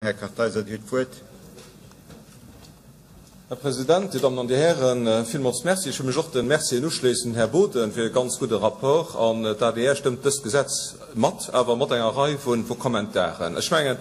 Här Kartheiser, Dir hutt d'Wuert. Här President, Dir Dammen an Dir Hären, villmools Merci. Ech wëll mech och de Mercien uschléissen, Här Boden, fir e ganz gudde Rapport. An d'ADR stëmmt dëst Gesetz mat, awer mat enger Rei vu Kommentaren. Ech mengen,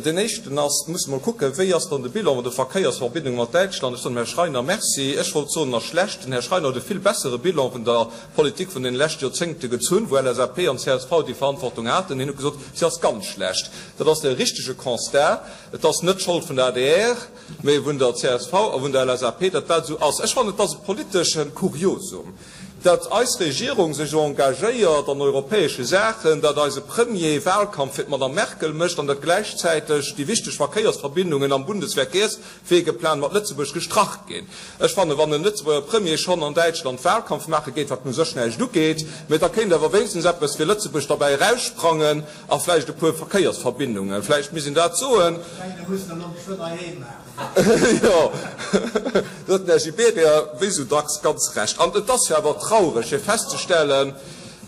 deen éischten ass, mir musse mol kucken, wéi ass dann de Bilan vun de Verkéiersverbindunge mat Däitschland. Ech soen dem Här Schreiner Merci. Ech wollt soen, en ass schlecht. Den Här Schreiner huet e vill bessere Bilan vun der Politik vun deene leschte Joerzéngte gezunn, wou LSAP an csv déi Verantwortung haten. Hien huet gesot, si ass ganz schlecht. Dat ass de richtege Constat. Et ass net d'Schold vun der adr, mee vun der csv a vun der LSAP, datt dat esou ass. Ech fannen, et ass e politesche Kuriosum, datt eis Regierung sech esou engagéiert an europäesche Saachen, datt eise Premier Wahlkampf fir d'Madame Merkel mécht an datt gläichzäiteg déi wichteg Verkéiersverbindungen am Bundesverkehrswegeplan mat Lëtzebuerg gestrach ginn. Ech fannen, wann en Lëtzebuerger Premier schonn an Däitschland Wahlkampf maache geet, wat u sech näischt ugeet, mee da kéint awer wéinstens eppes fir Lëtzebuerg derbäi eraussprangen, A vläicht e puer Verkéiersverbindungen, vläicht misst een dat soen. Jo, do huet den Här Gibéryen wéi esou dacks ganz Recht. An et ass jo awer traureg fir festzestellen,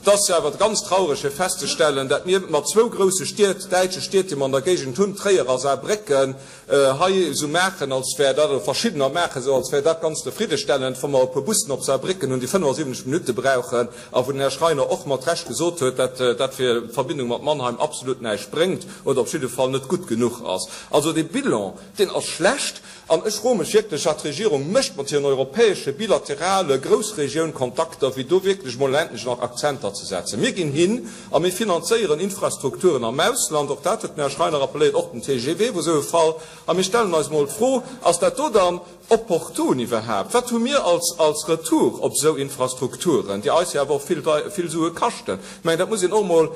et ass jo awer ganz traureg fir festzestellen, dat mir mat zwou grousse Stied, däitsche Stied, déi mer an der Géigend hunn, Tréier a Saarbrécken, hei esou maachen, als wär dat, oder verschiddener maachen esou, als wär dat ganz zefriddestellend, wa mer e puer Bussen op Saarbrécken hunn, déi 75 Minutte brauchen, a wou den Här Schreiner och mat Recht gesot huet, dat dat fir d'Verbindung mat Mannheim absolut näischt bréngt oder op jidde Fall net gutt genuch ass. Also dee Bilan, deen ass schlecht. An ech froe mech wierklech, wat d'Regierung mécht mat hiren europäesche bilaterale Groussregiounkontakter, fir do wierklech emol endlech nach Akzenter ze setzen. Mir ginn hin a mir finanzéieren Infrastrukturen am Ausland, och dat huet den Här Schreiner rappeléiert, och den TGV wor esou e Fall. A mir stellen eis emol d'Fro, Ass dat do dann opportun iwwerhaapt? Wat hu mir als als Retour op esou Infrastrukturen, déi eis jo awer och vill vill Sue kaschten? Ech mengen, dat muss een och emol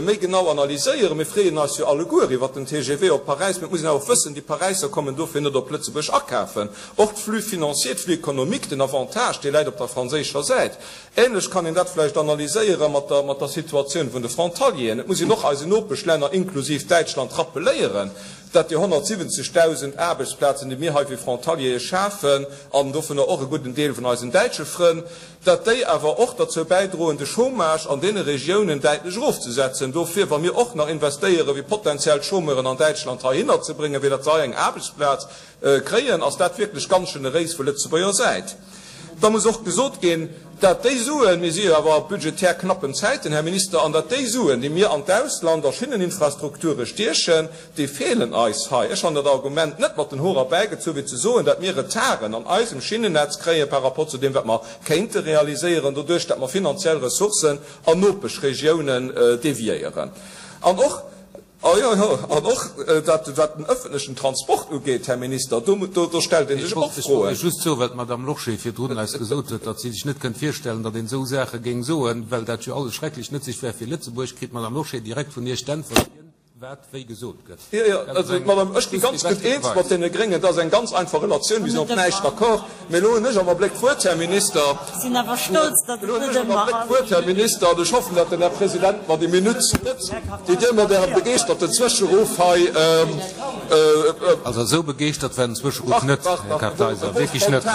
méi genau analyséieren. Mir freeën eis jo alleguer iwwert den TGV op Paräis, mä et muss een awer och wëssen, déi Paräisser kommen dofir net op Lëtzebuerg akafen. Och d'Flux financier, d'Flux économique, den Avantage, dee läit op der franséischer Säit. Ähnlech kann een dat vläicht analyséiere mat der mat der Situatioun vun de Frontalieren. Et muss een och eisen Nopeschlänner, inklusiv Däitschland, rappeléieren, dat déi 170.000 Aarbechtsplazen, déi mir hei fir Frontaliere schafen, an dovunner och e gudden Deel vun eisen däitsche Frënn, dat déi awer och derzou bäidroen, de Chômage an deene Regiounen däitlech erofzesetzen. Dofir, wa mir och nach investéieren, fir potenziell Chômeuren an Däitschland heihinner ze bréngen, fir datt se hei eng Aarbechtsplaz kréien, ass dat wierklech ganz generéis vu Lëtzebuerger Säit. Da muss och gesot ginn, dat déi Suen, mir si jo awer a budgetär knappen Zäiten, Här Minister, an dat déi Suen, déi mir an d'Ausland a Schinneninfrastrukture stiechen, déi feelen eis hei. Ech han dat Argument net mat den Hoer erbäigezu fir ze soen, dat mir Retarden an eisem Schinnennetz kréie par rapport zu deem, wat mer kéinte realiséieren, doduerch dat mer finanziell Ressourcen an Nopeschregiounen deviéieren. An och, jo, jo, an och dat, wat den öffentlechen Transport ugeet, Här Minister, do, do stellt ee sech och Ech wollt Iech just soen, well d'Madame Lorsché virdrun eis gesot huet, datt si sech net kënnt virstellen, datt een esou Saache géing soen, well dat jo alles schrecklech nëtzlech wär fir Lëtzebuerg, kritt d'Madame Lorsché direkt vun Iech d'Äntwert, wien wat wéi gesot gëtt. Jo, jo, also d'Madame, ech gi ganz gutt eens mat deene Gréngen, dat ass eng ganz einfach Relatioun, mir sinn op näischt d'accord. Mee elo hunn ech am Abléck d'Wuert, Här Minister. Elo hunn ech am Abléck d'Wuert, Här Minister, an ech hoffen, datt den Här President mer déi Minutt gëtt, déi Dir mat Ärem begeeschterten Zwëscheruff hei. Also esou begeeschtert war den Zwëscheruff net, Här Kartheiser, wierklech net.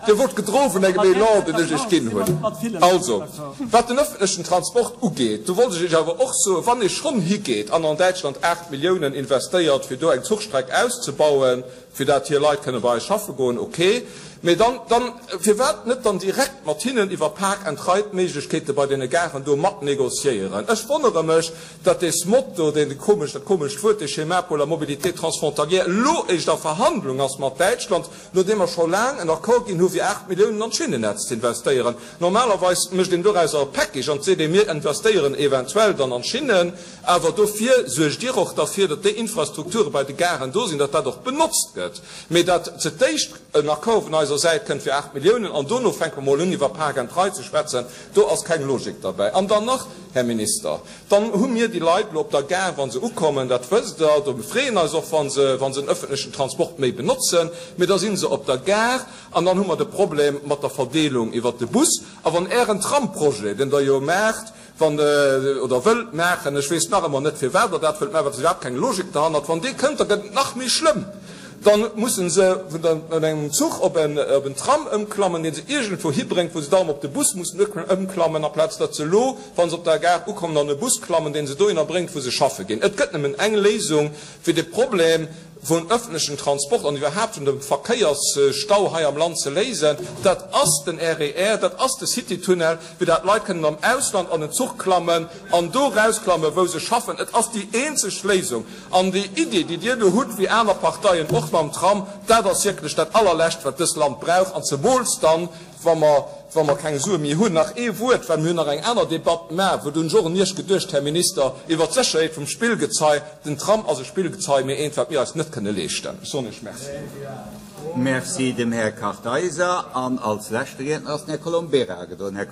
Dir wort gedro vun engem Elan, deen ech Iech ginn hunn. Also, wat den öffentlechen Transport ugeet, do wollt ech Iech awer och soen, wann ee schonn higeet an an Däitschland 8 Milliounen investéiert, fir do eng Zuchstreck auszebauen, fir dat hir Leit kënne bei eis schaffe goen, ok, mee dann, dann, firwat net dann direkt mat hinnen iwwer Park-and-Ride-Méiglechkeete bei deene Garen do mat négociéieren? Ech wonnere mech, dat dee Smot do, deen komesch, dat komescht Wuert, dee Schéma pour la mobilité transfrontalière, elo éischt a Verhandlung ass mat Däitschland, nodeem mer scho laang en Accord ginn hu fir 8 Milliounen an d'Schinnennetz ze investéieren. Normalerweis mécht een dorauser e Package an seet ee, mir investéieren eventuell dann an d'Schinnen, awer dofir suergt Dir och derfir, datt déi Infrastrukture bei de Garen do sinn, datt dat och benotzt gëtt. Mee datt ze d'éischt en Accord vun eiser Säit kënnt fir 8 Milliounen an dono fänke mer mol un iwwer Park and Ride ze schwätzen, do ass keng Logik derbäi. An dann nach, Här Minister, Dann hu mir déi Leit elo op der Gare, wa se ukommen, dat wësst Der, do freeën eis och, wa se, wa se den öffentlechen Transport méi benotzen, mee da si se op der Gare an dann hu mer de Problem mat der Verdeelung iwwert de Bus. A wann Ären Tramprojet, deen Der jo maacht, wann, oder wëllt maachen, ech weess nach ëmmer net, firwat Der dat wëllt maachen, well et ass iwwerhaapt keng Logik derhannert, wann dee kënnt, da gëtt et nach méi schlëmm. Da musse se vun engem Zuch op en Tram ëmklammen, dee se iergendwou hibréngt, wou se da erëm op de Bus mussen ëmklammen, amplaz datt se elo, wa se op der Gare ukommen, an e Bus klammen, dee se dohinner bréngt, wou se schaffe ginn. Et gëtt nëmmen eng Léisung fir de Problem vum öffentlechen Transport an iwwerhaapt vun dem Verkéiersstau hei am Land ze léisen, dat ass den RER, dat ass de Citytunnel, fir dat d'Leit kënnen am Ausland an en Zuch klammen an do rausklammen, wou se schaffen. Et ass déi eenzeg Léisung. An déi Idee, déi Dir do hutt, wéi aner Parteien och mam Tram, dat ass wierklech dat Allerlescht, wat dëst Land brauch, an zemools dann, wa mer, wa mer keng Sue méi hunn. Nach ee Wuert, well mir hunn nach eng aner Debatt, mä wou hunn ech och un Iech geduecht, Här Minister, iwwert d'Sécherheet vum Spillgezei. Den Tram ass e Spillgezei, mee eent, wat mir eis net kënne leeschten. Ech soen Iech Merci. Merci dem Här Kartheiser. An als leschte Riedner ass den Här Colombera gedoen. Här.